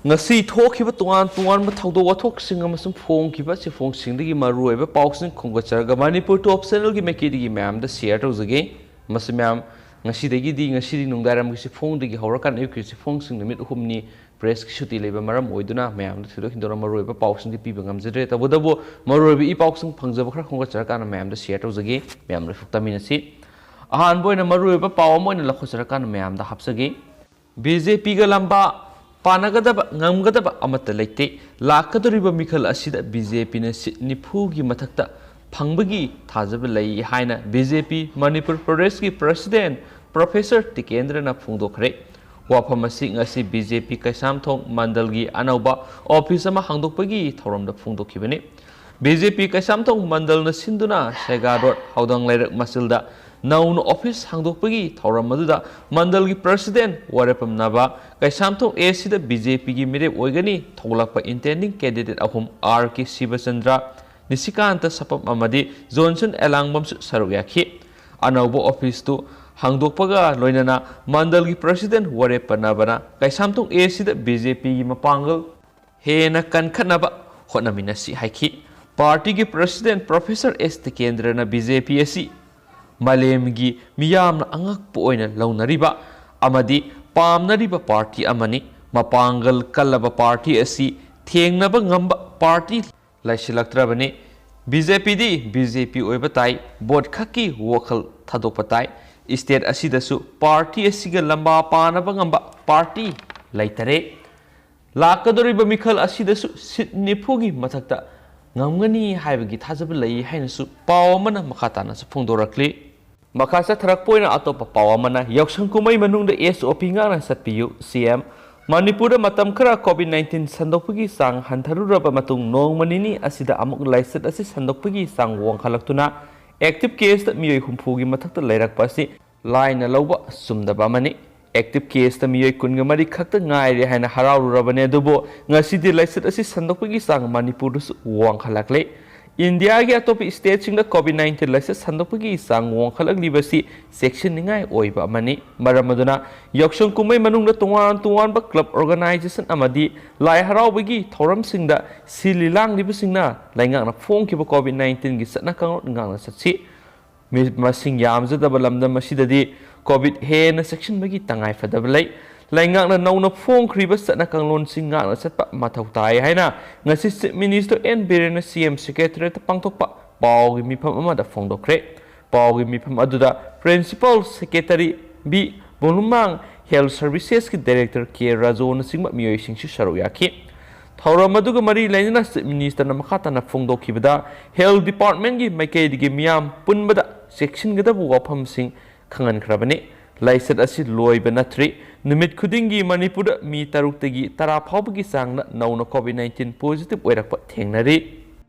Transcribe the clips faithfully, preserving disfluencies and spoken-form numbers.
ꯉꯁꯤ ꯊꯣꯛꯈꯤꯕ ꯇꯣꯉꯥꯟ ꯇꯣꯉꯥꯟꯕ ꯊꯧꯗꯣꯛ ꯋꯥꯊꯣꯛꯁꯤꯡ ꯑꯃꯁꯨꯡ ꯐꯣꯡꯈꯤꯕ ꯆꯦꯐꯣꯡꯁꯤꯡꯗꯒꯤ ꯃꯔꯨꯑꯣꯏꯕ ꯄꯥꯎꯁꯤꯡ ꯈꯣꯝꯒꯠꯆꯔꯒ ꯃꯅꯤꯄꯨꯔ ꯇꯣꯞ ꯆꯦꯅꯦꯜꯒꯤ ꯃꯥꯏꯀꯩꯗꯒꯤ ꯃꯌꯥꯝꯗ ꯁꯤꯌꯔ ꯇꯧꯖꯒꯦ꯫ ꯃꯁꯤ ꯃꯌꯥꯝ ꯉꯁꯤꯗꯒꯤꯗꯤ, ꯉꯁꯤꯗꯤ ꯅꯨꯡꯗꯥꯡꯋꯥꯏꯔꯝꯒꯤ ꯆꯦꯐꯣꯡꯗꯒꯤ ꯍꯧꯔꯀꯥꯟꯗ ꯑꯌꯨꯛꯀꯤ ꯆꯦꯐꯣꯡꯁꯤꯡ ꯅꯨꯃꯤꯠ ꯑꯍꯨꯝꯅꯤ ꯄ꯭ꯔꯦꯁꯀꯤ ꯁꯨꯇꯤ ꯂꯩꯕ ꯃꯔꯝ ꯑꯣꯏꯗꯨꯅ ꯃꯌꯥꯝꯗ ꯊꯣꯏꯗꯣꯛ ꯍꯦꯟꯗꯣꯛꯅ ꯃꯔꯨꯑꯣꯏꯕ ꯄꯥꯎꯁꯤꯡꯗꯤ ꯄꯤꯕ ꯉꯝꯖꯗ꯭ꯔꯦ꯫ ꯇꯧꯕꯇꯕꯨ ꯃꯔꯨꯑꯣꯏꯕ ꯏ ꯄꯥꯎꯁꯤꯡ ꯐꯪꯖꯕ ꯈꯔ ꯈꯣꯝꯒꯠꯆꯔꯀꯥꯟꯗ ꯃꯌꯥꯝꯗ ꯁꯤꯌꯔ ꯇꯧꯖꯒꯦ꯫ ꯃꯌꯥꯝ ꯂꯣꯏꯐꯨꯛ ꯇꯥꯃꯤꯟꯅꯁꯤ꯫ ꯑꯍꯥꯟꯕ ꯑꯣꯏꯅ ꯃꯔꯨꯑꯣꯏꯕ ꯄꯥꯎ ꯑꯃ ꯑꯣꯏꯅ ꯂꯧꯈꯠꯆꯔꯀꯥꯟꯗ ꯃꯌꯥꯝꯗ ꯍꯥꯞꯆꯒꯦ꯫ ꯕꯤ ꯖꯦ ꯄꯤꯒ ꯂꯝꯕꯥ ꯄꯥꯅꯒꯗꯕ ꯉꯝꯒꯗꯕ ꯑꯃꯠꯇ ꯂꯩꯇꯦ꯫ ꯂꯥꯛꯀꯗꯧꯔꯤꯕ ꯃꯤꯈꯜ ꯑꯁꯤꯗ ꯕꯤ ꯖꯦ ꯄꯤꯅ ꯁꯤꯠ ꯅꯤꯐꯨꯒꯤ ꯃꯊꯛꯇ ꯐꯪꯕꯒꯤ ꯊꯥꯖꯕ ꯂꯩ ꯍꯥꯏꯅ ꯕꯤ ꯖꯦ ꯄꯤ ꯃꯅꯤꯄꯨꯔ ꯄ꯭ꯔꯗꯦꯁꯀꯤ ꯄ꯭ꯔꯁꯤꯗꯦꯟ ꯄ꯭ꯔꯣꯐꯦꯁꯔ ꯇꯤꯀꯦꯟꯗ꯭ꯔꯅ ꯐꯣꯡꯗꯣꯛꯈ꯭ꯔꯦ꯫ ꯋꯥꯐꯝ ꯑꯁꯤ ꯉꯁꯤ ꯕꯤ ꯖꯦ ꯄꯤ ꯀꯩꯁꯥꯝꯊꯣꯡ ꯃꯟꯗꯜꯒꯤ ꯑꯅꯧꯕ ꯑꯣꯐꯤꯁ ꯑꯃ ꯍꯥꯡꯗꯣꯛꯄꯒꯤ ꯊꯧꯔꯝꯗ ꯐꯣꯡꯗꯣꯛꯈꯤꯕꯅꯤ꯫ ꯕꯤ ꯖꯦ ꯄꯤ ꯀꯩꯁꯥꯝꯊꯣꯡ ꯃꯟꯗꯜꯅ ꯁꯤꯟꯗꯨꯅ ꯁꯦꯒꯥ ꯔꯣꯗ ꯍꯧꯗꯪ ꯂꯩꯔꯛ ꯃꯆꯤꯜꯗ ꯅꯧꯅ ꯑꯣꯐꯤꯁ ꯍꯥꯡꯗꯣꯛꯄꯒꯤ ꯊꯧꯔꯝ ꯑꯗꯨꯗ ꯃꯟꯗꯜꯒꯤ ꯄ꯭ꯔꯁꯤꯗꯦꯟ ꯋꯥꯔꯦꯄꯝ ꯅꯕ ꯀꯩꯁꯥꯝꯊꯣꯡ ꯑꯦ ꯁꯤꯗ ꯕꯤ ꯖꯦ ꯄꯤꯒꯤ ꯃꯤꯔꯦꯞ ꯑꯣꯏꯒꯅꯤ ꯊꯣꯛꯂꯛꯄ ꯏꯟꯇꯦꯟꯗꯤꯡ ꯀꯦꯟꯗꯤꯗꯦꯠ ꯑꯍꯨꯝ ꯑꯥꯔ ꯀꯦ ꯁꯤꯕꯆꯟꯗ꯭ꯔ, ꯅꯤꯁꯤꯀꯥꯟꯇ ꯁꯄꯝ ꯑꯃꯗꯤ ꯖꯣꯟꯁꯟ ꯑꯦꯂꯥꯡꯕꯝꯁꯨ ꯁꯔꯨꯛ ꯌꯥꯈꯤ꯫ ꯑꯅꯧꯕ ꯑꯣꯐꯤꯁꯇꯨ ꯍꯥꯡꯗꯣꯛꯄꯒ ꯂꯣꯏꯅꯅ ꯃꯟꯗꯜꯒꯤ ꯄ꯭ꯔꯁꯤꯗꯦꯟ ꯋꯥꯔꯦꯄꯝ ꯅꯕꯅ ꯀꯩꯁꯥꯝꯊꯣꯡ ꯑꯦ ꯁꯤꯗ ꯕꯤ ꯖꯦ ꯄꯤꯒꯤ ꯃꯄꯥꯡꯒꯜ ꯍꯦꯟꯅ ꯀꯟꯈꯠꯅꯕ ꯍꯣꯠꯅꯃꯤꯟꯅꯁꯤ ꯍꯥꯏꯈꯤ꯫ ꯄꯥꯔꯇꯤꯒꯤ ꯄ꯭ꯔꯁꯤꯗꯦꯟ ꯄ꯭ꯔꯣꯐꯦꯁꯔ ꯑꯦꯁ ꯇꯤꯀꯦꯟꯗ꯭ꯔꯅ ꯕꯤ ꯖꯦ ꯄꯤ ꯑꯁꯤ ꯃꯥꯂꯦꯝꯒꯤ ꯃꯤꯌꯥꯝꯅ ꯑꯉꯛꯄ ꯑꯣꯏꯅ ꯂꯧꯅꯔꯤꯕ ꯑꯃꯗꯤ ꯄꯥꯝꯅꯔꯤꯕ ꯄꯥꯔꯇꯤ ꯑꯃꯅꯤ꯫ ꯃꯄꯥꯡꯒꯜ ꯀꯜꯂꯕ ꯄꯥꯔꯇꯤ ꯑꯁꯤ ꯊꯦꯡꯅꯕ ꯉꯝꯕ ꯄꯥꯔꯇꯤ ꯂꯩꯁꯤꯜꯂꯛꯇ꯭ꯔꯕꯅꯤ꯫ ꯕꯤ ꯖꯦ ꯄꯤꯗꯤ ꯕꯤ ꯖꯦ ꯄꯤ ꯑꯣꯏꯕ ꯇꯥꯏ, ꯚꯣꯠ ꯈꯛꯀꯤ ꯋꯥꯈꯜ ꯊꯥꯗꯣꯛꯄ ꯇꯥꯏ꯫ ꯏꯁꯇꯦꯠ ꯑꯁꯤꯗꯁꯨ ꯄꯥꯔꯇꯤ ꯑꯁꯤꯒ ꯂꯝꯕꯥ ꯄꯥꯅꯕ ꯉꯝꯕ ꯄꯥꯔꯇꯤ ꯂꯩꯇꯔꯦ꯫ ꯂꯥꯛꯀꯗꯧꯔꯤꯕ ꯃꯤꯈꯜ ꯑꯁꯤꯗꯁꯨ ꯁꯤꯠ ꯅꯤꯐꯨꯒꯤ ꯃꯊꯛꯇ ꯉꯝꯒꯅꯤ ꯍꯥꯏꯕꯒꯤ ꯊꯥꯖꯕ ꯂꯩ ꯍꯥꯏꯅꯁꯨ ꯄꯥꯎ ꯑꯃꯅ ꯃꯈꯥ ꯇꯥꯅꯁꯨ ꯐꯣꯡꯗꯣꯔꯛꯂꯤ꯫ ꯃꯈꯥ ꯆꯠꯊꯔꯛꯄ ꯑꯣꯏꯅ ꯑꯇꯣꯞꯄ ꯄꯥꯎ ꯑꯃꯅ, ꯌꯥꯎꯁꯪ ꯀꯨꯝꯍꯩ ꯃꯅꯨꯡꯗ ꯑꯦꯁ ꯑꯣ ꯄꯤ ꯉꯥꯛꯅ ꯆꯠꯄꯤꯌꯨ, ꯁꯤ ꯑꯦꯝ꯫ ꯃꯅꯤꯄꯨꯔꯗ ꯃꯇꯝ ꯈꯔ ꯀꯣꯚꯤꯗ ꯅꯥꯏꯟꯇꯤꯟ ꯁꯟꯗꯣꯛꯄꯒꯤ ꯆꯥꯡ ꯍꯟꯊꯔꯨꯔꯕ ꯃꯇꯨꯡ ꯅꯣꯡꯃ ꯅꯤꯅꯤ ꯑꯁꯤꯗ ꯑꯃꯨꯛ ꯂꯥꯏꯆꯠ ꯑꯁꯤ ꯁꯟꯗꯣꯛꯄꯒꯤ ꯆꯥꯡ ꯋꯥꯡꯈꯠꯂꯛꯇꯨꯅ ꯑꯦꯛꯇꯤꯚ ꯀꯦꯁꯇ ꯃꯤꯑꯣꯏ ꯍꯨꯝꯐꯨꯒꯤ ꯃꯊꯛꯇ ꯂꯩꯔꯛꯄ ꯑꯁꯤ ꯂꯥꯏꯅ ꯂꯧꯕ ꯆꯨꯝꯗꯕ ꯑꯃꯅꯤ꯫ ꯑꯦꯛꯇꯤꯚ ꯀꯦꯁꯇ ꯃꯤꯑꯣꯏ ꯀꯨꯟꯒ ꯃꯔꯤ ꯈꯛꯇ ꯉꯥꯏꯔꯦ ꯍꯥꯏꯅ ꯍꯔꯥꯎꯔꯨꯔꯕꯅꯤ, ꯑꯗꯨꯕꯨ ꯉꯁꯤꯗꯤ ꯂꯥꯏꯆꯠ ꯑꯁꯤ ꯁꯟꯗꯣꯛꯄꯒꯤ ꯆꯥꯡ ꯃꯅꯤꯄꯨꯔꯗꯁꯨ ꯋꯥꯡꯈꯠꯂꯛꯂꯦ꯫ ꯏꯟꯗꯤꯌꯥꯒꯤ ꯑꯇꯣꯞꯄ ꯁ꯭ꯇꯦꯠꯁꯤꯡꯗ ꯀꯣꯚꯤꯗ ꯅꯥꯏꯟꯇꯤꯟ ꯂꯥꯏꯆꯠ ꯁꯟꯗꯣꯛꯄꯒꯤ ꯆꯥꯡ ꯋꯥꯡꯈꯠꯂꯛꯂꯤꯕꯁꯤ ꯆꯦꯛꯁꯤꯟꯅꯤꯡꯉꯥꯏ ꯑꯣꯏꯕ ꯑꯃꯅꯤ꯫ ꯃꯔꯝ ꯑꯗꯨꯅ ꯌꯥꯎꯁꯪ ꯀꯨꯝꯍꯩ ꯃꯅꯨꯡꯗ ꯇꯣꯉꯥꯟ ꯇꯣꯉꯥꯟꯕ ꯀ꯭ꯂꯕ ꯑꯣꯔꯒꯅꯥꯏꯖꯦꯁꯟ ꯑꯃꯗꯤ ꯂꯥꯏ ꯍꯔꯥꯎꯕꯒꯤ ꯊꯧꯔꯝꯁꯤꯡꯗ ꯁꯤꯜꯂꯤ ꯂꯥꯡꯂꯤꯕꯁꯤꯡꯅ ꯂꯩꯉꯥꯛꯅ ꯐꯣꯡꯈꯤꯕ ꯀꯣꯚꯤꯗ ꯅꯥꯏꯟꯇꯤꯟꯒꯤ ꯆꯠꯅ ꯀꯥꯡꯂꯣꯟ ꯉꯥꯛꯅ ꯆꯠꯁꯤ꯫ ꯃꯤ ꯃꯁꯤꯡ ꯌꯥꯝꯖꯗꯕ ꯂꯝꯗꯝ ꯑꯁꯤꯗꯗꯤ ꯀꯣꯚꯤꯗ ꯍꯦꯟꯅ ꯆꯦꯛꯁꯤꯟꯕꯒꯤ ꯇꯉꯥꯏ ꯐꯗꯕ ꯂꯩ꯫ ꯂꯩꯉꯥꯛꯅ ꯅꯧꯅ ꯐꯣꯡꯈ꯭ꯔꯤꯕ ꯆꯠꯅ ꯀꯥꯡꯂꯣꯟꯁꯤꯡ ꯉꯥꯛꯅ ꯆꯠꯄ ꯃꯊꯧ ꯇꯥꯏ ꯍꯥꯏꯅ ꯉꯁꯤ ꯆꯤꯐ ꯃꯤꯅꯤꯁꯇꯔ ꯑꯦꯟ ꯕꯤꯔꯦꯟꯅ ꯁꯤ ꯑꯦꯝ ꯁꯦꯀ꯭ꯔꯦꯇꯔꯤꯌꯦꯠꯇ ꯄꯥꯡꯊꯣꯛꯄ ꯄꯥꯎꯒꯤ ꯃꯤꯐꯝ ꯑꯃꯗ ꯐꯣꯡꯗꯣꯛꯈ꯭ꯔꯦ꯫ ꯄꯥꯎꯒꯤ ꯃꯤꯐꯝ ꯑꯗꯨꯗ principal secretary B Bolumang, health ꯁꯔꯚꯤꯁꯦꯁꯀꯤ ꯗꯥꯏꯔꯦꯛꯇꯔ ꯀꯦ ꯔꯥꯖꯣꯅꯆꯤꯡꯕ ꯃꯤꯑꯣꯏꯁꯤꯡꯁꯨ ꯁꯔꯨꯛ ꯌꯥꯈꯤ꯫ ꯊꯧꯔꯝ ꯑꯗꯨꯒ ꯃꯔꯤ ꯂꯩꯅꯅ ꯆꯤꯐ ꯃꯤꯅꯤꯁꯇꯔꯅ ꯃꯈꯥ ꯇꯥꯅ ꯐꯣꯡꯗꯣꯛꯈꯤꯕꯗ, ꯍꯦꯜꯊ ꯗꯤꯄꯥꯔꯠꯃꯦꯟꯒꯤ ꯃꯥꯏꯀꯩꯗꯒꯤ ꯃꯤꯌꯥꯝ ꯄꯨꯟꯕꯗ ꯆꯦꯛꯁꯤꯟꯒꯗꯕ ꯋꯥꯐꯝꯁꯤꯡ ꯈꯪꯍꯟꯈ꯭ꯔꯕꯅꯤ꯫ ꯂꯥꯏꯆꯠ ꯑꯁꯤ ꯂꯣꯏꯕ ꯅꯠꯇ꯭ꯔꯤ꯫ ꯅꯨꯃꯤꯠ ꯈꯨꯗꯤꯡꯒꯤ ꯃꯅꯤꯄꯨꯔꯗ ꯃꯤ ꯇꯔꯨꯛꯇꯒꯤ ꯇꯔꯥ ꯐꯥꯎꯕꯒꯤ ꯆꯥꯡꯗ ꯅꯧꯅ ꯀꯣꯚꯤꯗ ꯅꯥꯏꯟꯇꯤꯟ ꯄꯣꯖꯤꯇꯤꯚ ꯑꯣꯏꯔꯛꯄ ꯊꯦꯡꯅꯔꯤ꯫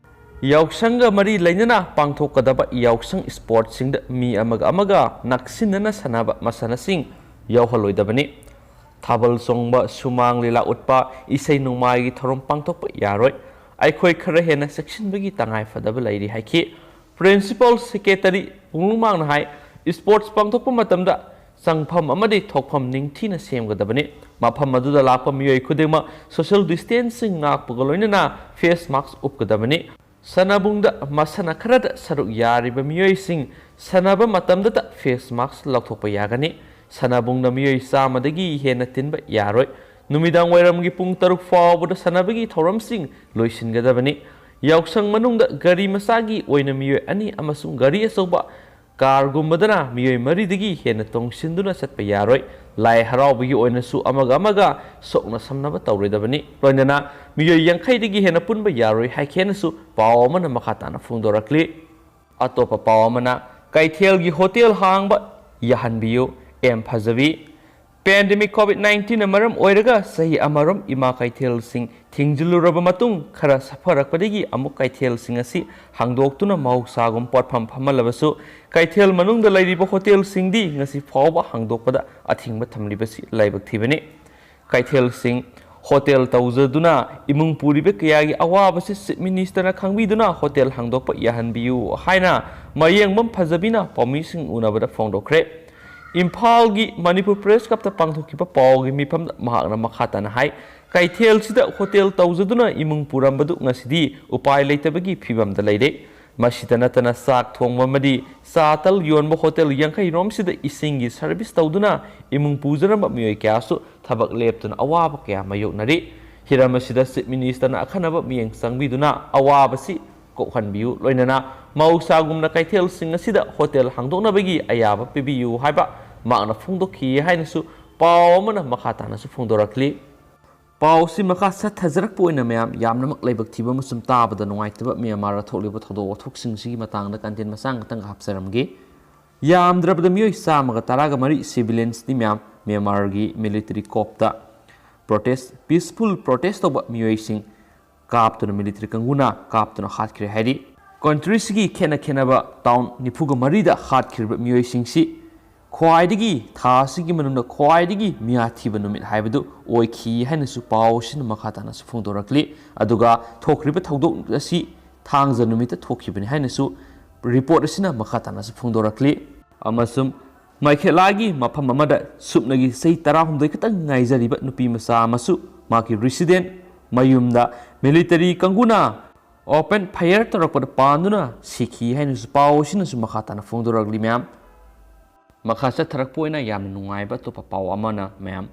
ꯌꯥꯎꯁꯪꯒ ꯃꯔꯤ ꯂꯩꯅꯅ ꯄꯥꯡꯊꯣꯛꯀꯗꯕ ꯌꯥꯎꯁꯪ ꯁ꯭ꯄꯣꯔꯠꯁꯤꯡꯗ ꯃꯤ ꯑꯃꯒ ꯑꯃꯒ ꯅꯛꯁꯤꯟꯅꯅ ꯁꯥꯟꯅꯕ ꯃꯁꯥꯟꯅꯁꯤꯡ ꯌꯥꯎꯍꯜꯂꯣꯏꯗꯕꯅꯤ꯫ ꯊꯥꯕꯜ ꯆꯣꯡꯕ, ꯁꯨꯃꯥꯡ ꯂꯤꯂꯥ ꯎꯠꯄ, ꯏꯁꯩ ꯅꯣꯡꯃꯥꯏꯒꯤ ꯊꯧꯔꯝ ꯄꯥꯡꯊꯣꯛꯄ ꯌꯥꯔꯣꯏ꯫ ꯑꯩꯈꯣꯏ ꯈꯔ ꯍꯦꯟꯅ ꯆꯦꯛꯁꯤꯟꯕꯒꯤ ꯇꯉꯥꯏ ꯐꯗꯕ ꯂꯩꯔꯤ ꯍꯥꯏꯈꯤ꯫ ꯄ꯭ꯔꯤꯟꯁꯤꯄꯥꯜ ꯁꯦꯀ꯭ꯔꯦꯇꯔꯤ ꯄꯨꯡꯂꯨꯃꯥꯡꯅ ꯍꯥꯏ, ꯁ꯭ꯄꯣꯔꯠꯁ ꯄꯥꯡꯊꯣꯛꯄ ꯃꯇꯝꯗ ꯆꯪꯐꯝ ꯑꯃꯗꯤ ꯊꯣꯛꯐꯝ ꯅꯤꯡꯊꯤꯅ ꯁꯦꯝꯒꯗꯕꯅꯤ꯫ ꯃꯐꯝ ꯑꯗꯨꯗ ꯂꯥꯛꯄ ꯃꯤꯑꯣꯏ ꯈꯨꯗꯤꯡꯃꯛ ꯁꯣꯁꯤꯌꯦꯜ ꯗꯤꯁꯇꯦꯟꯁꯤꯡ ꯉꯥꯛꯄꯒ ꯂꯣꯏꯅꯅ ꯐꯦꯁ ꯃꯥꯁꯛ ꯎꯞꯀꯗꯕꯅꯤ꯫ ꯁꯥꯟꯅꯕꯨꯡꯗ ꯃꯁꯥꯟꯅ ꯈꯔꯗ ꯁꯔꯨꯛ ꯌꯥꯔꯤꯕ ꯃꯤꯑꯣꯏꯁꯤꯡ ꯁꯥꯟꯅꯕ ꯃꯇꯝꯗꯇ ꯐꯦꯁ ꯃꯥꯁꯛ ꯂꯧꯊꯣꯛꯄ ꯌꯥꯒꯅꯤ꯫ ꯁꯥꯟꯅꯕꯨꯡꯗ ꯃꯤꯑꯣꯏ ꯆꯥꯝꯃꯗꯒꯤ ꯍꯦꯟꯅ ꯇꯤꯟꯕ ꯌꯥꯔꯣꯏ꯫ ꯅꯨꯃꯤꯗꯥꯡ ꯋꯥꯏꯔꯝꯒꯤ ꯄꯨꯡ ꯇꯔꯨꯛ ꯐꯥꯎꯕꯗ ꯁꯥꯟꯅꯕꯒꯤ ꯊꯧꯔꯝꯁꯤꯡ ꯂꯣꯏꯁꯤꯟꯒꯗꯕꯅꯤ꯫ ꯌꯥꯎꯁꯪ ꯃꯅꯨꯡꯗ ꯒꯥꯔꯤ ꯃꯆꯥꯒꯤ ꯑꯣꯏꯅ ꯃꯤꯑꯣꯏ ꯑꯅꯤ ꯑꯃꯁꯨꯡ ꯒꯥꯔꯤ ꯑꯆꯧꯕ ꯀꯥꯔꯒꯨꯝꯕꯗꯅ ꯃꯤꯑꯣꯏ ꯃꯔꯤꯗꯒꯤ ꯍꯦꯟꯅ ꯇꯣꯡꯁꯤꯟꯗꯨꯅ ꯆꯠꯄ ꯌꯥꯔꯣꯏ꯫ ꯂꯥꯏ ꯍꯔꯥꯎꯕꯒꯤ ꯑꯣꯏꯅꯁꯨ ꯑꯃꯒ ꯑꯃꯒ ꯁꯣꯛꯅ ꯁꯝꯅꯕ ꯇꯧꯔꯣꯏꯗꯕꯅꯤ꯫ ꯂꯣꯏꯅꯅ ꯃꯤꯑꯣꯏ ꯌꯥꯡꯈꯩꯗꯒꯤ ꯍꯦꯟꯅ ꯄꯨꯟꯕ ꯌꯥꯔꯣꯏ ꯍꯥꯏꯈꯤ ꯍꯥꯏꯅꯁꯨ ꯄꯥꯎ ꯑꯃꯅ ꯃꯈꯥ ꯇꯥꯅ ꯐꯣꯡꯗꯣꯔꯛꯂꯤ꯫ ꯑꯇꯣꯞꯄ ꯄꯥꯎ ꯑꯃꯅ, ꯀꯩꯊꯦꯜꯒꯤ ꯍꯣꯇꯦꯜ ꯍꯥꯡꯕ ꯌꯥꯍꯟꯕꯤꯌꯨ, ꯑꯦꯝ ꯐꯖꯕꯤ꯫ ꯄꯦꯟꯗꯦꯃꯤꯛ ꯀꯣꯚꯤꯗ ꯅꯥꯏꯟꯇꯤꯟꯅ ꯃꯔꯝ ꯑꯣꯏꯔꯒ ꯆꯍꯤ ꯑꯃꯔꯣꯝ ꯏꯃꯥ ꯀꯩꯊꯦꯜꯁꯤꯡ ꯊꯤꯡꯖꯤꯜꯂꯨꯔꯕ ꯃꯇꯨꯡ, ꯈꯔ ꯁꯥꯐꯔꯛꯄꯗꯒꯤ ꯑꯃꯨꯛ ꯀꯩꯊꯦꯜꯁꯤꯡ ꯑꯁꯤ ꯍꯥꯡꯗꯣꯛꯇꯨꯅ ꯃꯍꯧꯁꯥꯒꯨꯝ ꯄꯣꯠꯐꯝ ꯐꯝꯍꯜꯂꯕꯁꯨ, ꯀꯩꯊꯦꯜ ꯃꯅꯨꯡꯗ ꯂꯩꯔꯤꯕ ꯍꯣꯇꯦꯜꯁꯤꯡꯗꯤ ꯉꯁꯤ ꯐꯥꯎꯕ ꯍꯥꯡꯗꯣꯛꯄꯗ ꯑꯊꯤꯡꯕ ꯊꯝꯂꯤꯕꯁꯤ ꯂꯥꯏꯕꯛ ꯊꯤꯕꯅꯤ꯫ ꯀꯩꯊꯦꯜꯁꯤꯡ ꯍꯣꯇꯦꯜ ꯇꯧꯖꯗꯨꯅ ꯏꯃꯨꯡ ꯄꯨꯔꯤꯕ ꯀꯌꯥꯒꯤ ꯑꯋꯥꯕꯁꯤ ꯆꯤꯐ ꯃꯤꯅꯤꯁꯇꯔꯅ ꯈꯪꯕꯤꯗꯨꯅ ꯍꯣꯇꯦꯜ ꯍꯥꯡꯗꯣꯛꯄ ꯌꯥꯍꯟꯕꯤꯌꯨ ꯍꯥꯏꯅ ꯃꯌꯦꯡꯕꯝ ꯐꯖꯕꯤꯅ ꯄꯥꯎꯃꯤꯁꯤꯡ ꯎꯅꯕꯗ ꯐꯣꯡꯗꯣꯛꯈ꯭ꯔꯦ꯫ ꯏꯝꯐꯥꯜꯒꯤ ꯃꯅꯤꯄꯨꯔ ꯄ꯭ꯔꯦꯁ ꯀ꯭ꯂꯕꯇ ꯄꯥꯡꯊꯣꯛꯈꯤꯕ ꯄꯥꯎꯒꯤ ꯃꯤꯐꯝꯗ ꯃꯍꯥꯛꯅ ꯃꯈꯥ ꯇꯥꯅ ꯍꯥꯏ, ꯀꯩꯊꯦꯜꯁꯤꯗ ꯍꯣꯇꯦꯜ ꯇꯧꯖꯗꯨꯅ ꯏꯃꯨꯡ ꯄꯨꯔꯝꯕꯗꯨ ꯉꯁꯤꯗꯤ ꯎꯄꯥꯏ ꯂꯩꯇꯕꯒꯤ ꯐꯤꯕꯝꯗ ꯂꯩꯔꯦ꯫ ꯃꯁꯤꯇ ꯅꯠꯇꯅ ꯆꯥꯛ ꯊꯣꯡꯕ ꯑꯃꯗꯤ ꯆꯥ ꯇꯜ ꯌꯣꯟꯕ ꯍꯣꯇꯦꯜ ꯌꯥꯡꯈꯩ ꯔꯣꯝꯁꯤꯗ ꯏꯁꯤꯡꯒꯤ ꯁꯔꯚꯤꯁ ꯇꯧꯗꯨꯅ ꯏꯃꯨꯡ ꯄꯨꯖꯔꯝꯕ ꯃꯤꯑꯣꯏ ꯀꯌꯥꯁꯨ ꯊꯕꯛ ꯂꯦꯞꯇꯨꯅ ꯑꯋꯥꯕ ꯀꯌꯥ ꯃꯥꯌꯣꯛꯅꯔꯤ꯫ ꯍꯤꯔꯝ ꯑꯁꯤꯗ ꯆꯤꯐ ꯃꯤꯅꯤꯁꯇꯔꯅ ꯑꯈꯟꯅꯕ ꯃꯤꯠꯌꯦꯡ ꯆꯪꯕꯤꯗꯨꯅ ꯑꯋꯥꯕꯁꯤ ꯀꯣꯛꯍꯟꯕꯤꯌꯨ, ꯂꯣꯏꯅꯅ ꯃꯍꯧꯁꯥꯒꯨꯝꯅ ꯀꯩꯊꯦꯜꯁꯤꯡ ꯑꯁꯤꯗ ꯍꯣꯇꯦꯜ ꯍꯥꯡꯗꯣꯛꯅꯕꯒꯤ ꯑꯌꯥꯕ ꯄꯤꯕꯤꯌꯨ ꯍꯥꯏꯕ ꯃꯍꯥꯛꯅ ꯐꯣꯡꯗꯣꯛꯈꯤ ꯍꯥꯏꯅꯁꯨ ꯄꯥꯎ ꯑꯃꯅ ꯃꯈꯥ ꯇꯥꯅꯁꯨ ꯐꯣꯡꯗꯣꯔꯛꯂꯤ꯫ ꯄꯥꯎꯁꯤ ꯃꯈꯥ ꯆꯠꯊꯖꯔꯛꯄ ꯑꯣꯏꯅ ꯃꯌꯥꯝ ꯌꯥꯝꯅꯃꯛ ꯂꯥꯏꯕꯛ ꯊꯤꯕ ꯑꯃꯁꯨꯡ ꯇꯥꯕꯗ ꯅꯨꯡꯉꯥꯏꯇꯕ ꯃ꯭ꯌꯥꯟꯃꯥꯔꯗ ꯊꯣꯛꯂꯤꯕ ꯊꯧꯗꯣꯛ ꯋꯥꯊꯣꯛꯁꯤꯡꯁꯤꯒꯤ ꯃꯇꯥꯡꯗ ꯀꯟꯇꯦꯟ ꯃꯆꯥ ꯈꯛꯇꯪ ꯍꯥꯞꯆꯔꯝꯒꯦ꯫ ꯌꯥꯝꯗ꯭ꯔꯕꯗ ꯃꯤꯑꯣꯏ ꯆꯥꯝꯃꯒ ꯇꯔꯥꯒ ꯃꯔꯤ civiliansꯅꯤ ꯃꯌꯥꯝ ꯃ꯭ꯌꯥꯟꯃꯥꯔꯒꯤ military coupꯇ protest, peaceful protest ꯇꯧꯕ ꯃꯤꯑꯣꯏꯁꯤꯡ ꯀꯥꯞꯇꯨꯅ military ꯀꯥꯡꯕꯨꯅ ꯀꯥꯞꯇꯨꯅ ꯍꯥꯠꯈ꯭ꯔꯦ ꯍꯥꯏꯔꯤ꯫ Countryꯁꯤꯒꯤ ꯈꯦꯠꯅ ꯈꯦꯠꯅꯕ town ꯅꯤꯐꯨꯒ ꯃꯔꯤꯗ ꯍꯥꯠꯈꯤꯕ ꯃꯤꯑꯣꯏꯁꯤꯡꯁꯤ ꯈ꯭ꯋꯥꯏꯗꯒꯤ, ꯊꯥ ꯑꯁꯤꯒꯤ ꯃꯅꯨꯡꯗ ꯈ꯭ꯋꯥꯏꯗꯒꯤ ꯃꯤꯌꯥꯊꯤꯕ ꯅꯨꯃꯤꯠ ꯍꯥꯏꯕꯗꯨ ꯑꯣꯏꯈꯤ ꯍꯥꯏꯅꯁꯨ ꯄꯥꯎ ꯑꯁꯤꯅ ꯃꯈꯥ ꯇꯥꯅꯁꯨ ꯐꯣꯡꯗꯣꯔꯛꯂꯤ꯫ ꯑꯗꯨꯒ ꯊꯣꯛꯈ꯭ꯔꯤꯕ ꯊꯧꯗꯣꯛ ꯑꯁꯤ ꯊꯥꯡꯖ ꯅꯨꯃꯤꯠꯇ ꯊꯣꯛꯈꯤꯕꯅꯤ ꯍꯥꯏꯅꯁꯨ report ꯑꯁꯤꯅ ꯃꯈꯥ ꯇꯥꯅꯁꯨ ꯐꯣꯡꯗꯣꯔꯛꯂꯤ꯫ ꯑꯃꯁꯨꯡ ꯃꯥꯏꯈꯦꯂꯥꯒꯤ ꯃꯐꯝ ꯑꯃꯗ ꯁꯨꯞꯅꯒꯤ ꯆꯍꯤ ꯇꯔꯥꯍꯨꯝꯗꯣꯏ ꯈꯛꯇꯪ ꯉꯥꯏꯖꯔꯤꯕ ꯅꯨꯄꯤ ꯃꯆꯥ ꯑꯃꯁꯨ ꯃꯍꯥꯛꯀꯤ resident ꯃꯌꯨꯝꯗ military ꯀꯥꯡꯕꯨꯅ open fire ꯇꯧꯔꯛꯄꯗ ꯄꯥꯟꯗꯨꯅ ꯁꯤꯈꯤ ꯍꯥꯏꯅꯁꯨ ꯄꯥꯎ ꯑꯁꯤꯅꯁꯨ ꯃꯈꯥ ꯇꯥꯅ ꯐꯣꯡꯗꯣꯔꯛꯂꯤ ꯃꯌꯥꯝ꯫ ꯃꯈꯥ ꯆꯠꯊꯔꯛꯄ ꯑꯣꯏꯅ ꯌꯥꯝꯅ ꯅꯨꯡꯉꯥꯏꯕ ꯑꯇꯣꯞꯄ ꯄꯥꯎ ꯑꯃꯅ ꯃꯌꯥꯝ,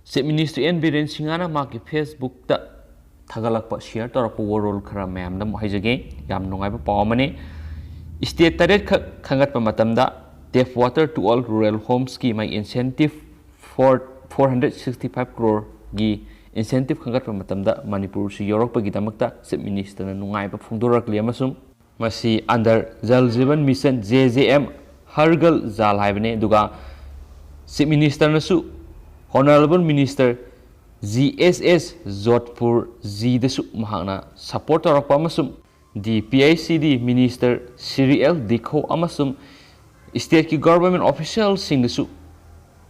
Chief Minister N Biren Singh ꯅ ꯃꯍꯥꯛꯀꯤ Facebook ꯇ ꯊꯥꯒꯠꯂꯛꯄ, share ꯇꯧꯔꯛꯄ ꯋꯥꯔꯣꯜ ꯈꯔ ꯃꯌꯥꯝꯗ ꯑꯃꯨꯛ ꯍꯥꯏꯖꯒꯦ꯫ ꯌꯥꯝ ꯅꯨꯡꯉꯥꯏꯕ ꯄꯥꯎ ꯑꯃꯅꯤ꯫ State ꯇꯔꯦꯠ ꯈꯛ ꯈꯟꯒꯠꯄ ꯃꯇꯝꯗ tap water to all rural homes ꯀꯤ ꯃꯥꯒꯤ incentive four, four hundred sixty five crore ꯒꯤ incentive ꯈꯟꯒꯠꯄ ꯃꯇꯝꯗ ꯃꯅꯤꯄꯨꯔꯁꯨ ꯌꯧꯔꯛꯄꯒꯤꯗꯃꯛꯇ Chief Minister ꯅ ꯅꯨꯡꯉꯥꯏꯕ ꯐꯣꯡꯗꯣꯔꯛꯂꯤ ꯑꯃꯁꯨꯡ ꯃꯁꯤ under Jal Jeevan Mission, J J M, Har Ghar Jal ꯍꯥꯏꯕꯅꯤ꯫ ꯑꯗꯨꯒ Chief Minister ꯅꯁꯨ Honourable Minister G S S Jodhpur ꯖꯤꯗꯁꯨ ꯃꯍꯥꯛꯅ support ꯇꯧꯔꯛꯄ ꯑꯃꯁꯨꯡ the P I C D Minister Shri L Dikho ꯑꯃꯁꯨꯡ state ꯀꯤ government official ꯁꯤꯡꯅꯁꯨ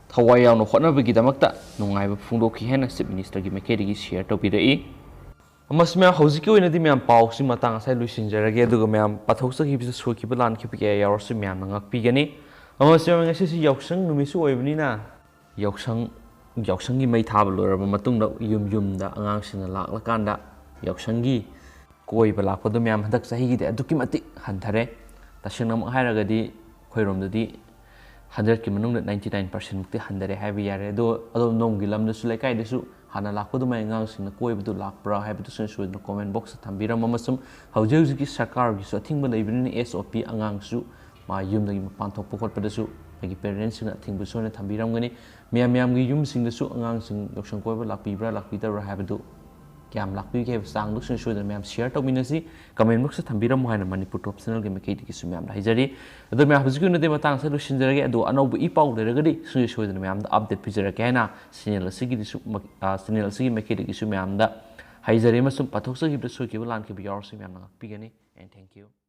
ꯊꯋꯥꯏ ꯌꯥꯎꯅ ꯍꯣꯠꯅꯕꯒꯤꯗꯃꯛꯇ ꯅꯨꯡꯉꯥꯏꯕ ꯐꯣꯡꯗꯣꯛꯈꯤ ꯍꯥꯏꯅ Chief Minister ꯒꯤ ꯃꯥꯏꯀꯩꯗꯒꯤ share ꯇꯧꯕꯤꯔꯛꯏ꯫ ꯑꯃꯁꯨ ꯃꯌꯥꯝ, ꯍꯧꯖꯤꯛꯀꯤ ꯑꯣꯏꯅꯗꯤ ꯃꯌꯥꯝ ꯄꯥꯎꯁꯤ ꯃꯇꯥꯡ ꯑꯁꯥꯏ ꯂꯣꯏꯁꯤꯟꯖꯔꯒꯦ, ꯑꯗꯨꯒ ꯃꯌꯥꯝ ꯄꯥꯊꯣꯛꯆꯈꯤꯕꯁꯤꯗ ꯁꯣꯏꯈꯤꯕ ꯂꯥꯟꯈꯤꯕ ꯀꯌꯥ ꯌꯥꯎꯔꯁꯨ ꯃꯌꯥꯝꯅ ꯉꯥꯛꯄꯤꯒꯅꯤ꯫ ꯑꯃꯁꯨ ꯃꯌꯥꯝ, ꯉꯁꯤꯁꯤ ꯌꯥꯎꯁꯪ ꯅꯨꯃꯤꯠꯁꯨ ꯑꯣꯏꯕꯅꯤꯅ ꯌꯥꯎꯁꯪ, ꯌꯥꯎꯁꯪꯒꯤ ꯃꯩ ꯊꯥꯕ ꯂꯣꯏꯔꯕ ꯃꯇꯨꯡꯗ ꯌꯨꯝ ꯌꯨꯝꯗ ꯑꯉꯥꯡꯁꯤꯡꯅ ꯂꯥꯛꯂꯀꯥꯟꯗ ꯌꯥꯎꯁꯪꯒꯤ ꯀꯣꯏꯕ ꯂꯥꯛꯄꯗꯣ ꯃꯌꯥꯝ ꯍꯟꯗꯛ ꯆꯍꯤꯒꯤꯗꯤ ꯑꯗꯨꯛꯀꯤ ꯃꯇꯤꯛ ꯍꯟꯊꯔꯦ꯫ ꯇꯁꯦꯡꯅꯃꯛ ꯍꯥꯏꯔꯒꯗꯤ ꯑꯩꯈꯣꯏꯔꯣꯝꯗꯗꯤ hundred ꯀꯤ ꯃꯅꯨꯡꯗ ninety nine percent ꯃꯨꯛꯇꯤ ꯍꯟꯊꯔꯦ ꯍꯥꯏꯕ ꯌꯥꯔꯦ꯫ ꯑꯗꯣ ꯑꯗꯣꯝ ꯅꯣꯝꯒꯤ ꯂꯝꯗꯁꯨ, ꯂꯩꯀꯥꯏꯗꯁꯨ ꯍꯥꯟꯅ ꯂꯥꯛꯄ ꯑꯗꯨꯃꯥꯏꯅ ꯑꯉꯥꯡꯁꯤꯡꯅ ꯀꯣꯏꯕꯗꯨ ꯂꯥꯛꯄ꯭ꯔꯥ ꯍꯥꯏꯕꯗꯨꯁꯨ ꯁꯣꯏꯗꯅ comment box ꯇ ꯊꯝꯕꯤꯔꯝꯃꯨ꯫ ꯑꯃꯁꯨꯡ ꯍꯧꯖꯤꯛ ꯍꯧꯖꯤꯛꯀꯤ ꯁꯔꯀꯥꯔꯒꯤꯁꯨ ꯑꯊꯤꯡꯕ ꯂꯩꯕꯅꯤꯅ S O P ꯑꯉꯥꯡꯁꯨ ꯃꯥ ꯌꯨꯝꯗꯒꯤ ꯃꯄꯥꯟ ꯊꯣꯛꯄ ꯈꯣꯠꯄꯗꯁꯨ ꯃꯥꯒꯤ parents ꯁꯤꯡꯅ ꯑꯊꯤꯡꯕ ꯁꯣꯏꯅ ꯊꯝꯕꯤꯔꯝꯒꯅꯤ꯫ ꯃꯌꯥꯝ, ꯃꯌꯥꯝꯒꯤ ꯌꯨꯝꯁꯤꯡꯗꯁꯨ ꯑꯉꯥꯡꯁꯤꯡ ꯌꯥꯎꯁꯪ ꯀꯣꯏꯕ ꯂꯥꯛꯄꯤꯕ꯭ꯔꯥ ꯂꯥꯛꯄꯤꯗꯕ꯭ꯔꯥ ꯍꯥꯏꯕꯗꯨ ꯀꯌꯥꯝ ꯂꯥꯛꯄꯤꯒꯦ ꯍꯥꯏꯕ ꯆꯥꯡꯗꯨꯁꯨ ꯁꯣꯏꯗꯅ ꯃꯌꯥꯝ share ꯇꯧꯃꯤꯟꯅꯁꯤ, comment box ꯇ ꯊꯝꯕꯤꯔꯝꯃꯨ ꯍꯥꯏꯅ Manipur Top Channel ꯒꯤ ꯃꯥꯏꯀꯩꯗꯒꯤꯁꯨ ꯃꯌꯥꯝꯗ ꯍꯥꯏꯖꯔꯤ꯫ ꯑꯗꯣ ꯃꯌꯥꯝ, ꯍꯧꯖꯤꯛꯀꯤ ꯑꯣꯏꯅꯗꯤ ꯃꯇꯥꯡ ꯑꯁꯤꯗ ꯂꯣꯏꯁꯤꯟꯖꯔꯒꯦ꯫ ꯑꯗꯣ ꯑꯅꯧꯕ ꯏ ꯄꯥꯎ ꯂꯩꯔꯒꯗꯤ ꯁꯨꯡꯁꯣꯏ ꯁꯣꯏꯗꯅ ꯃꯌꯥꯝꯗ update ꯄꯤꯖꯔꯛꯀꯦ ꯍꯥꯏꯅ channel ꯑꯁꯤꯒꯤꯗꯤꯁꯨ, ꯃ-, ꯑ, channel ꯑꯁꯤꯒꯤ ꯃꯥꯏꯀꯩꯗꯒꯤꯁꯨ ꯃꯌꯥꯝꯗ ꯍꯥꯏꯖꯔꯤ꯫ ꯑꯃꯁꯨꯡ ꯄꯥꯊꯣꯛꯆꯈꯤꯕꯗ ꯁꯣꯏꯈꯤꯕ ꯂꯥꯟꯈꯤꯕ ꯌꯥꯎꯔꯁꯨ ꯃꯌꯥꯝꯅ ꯉꯥꯛꯄꯤꯒꯅꯤ꯫ And thank you꯫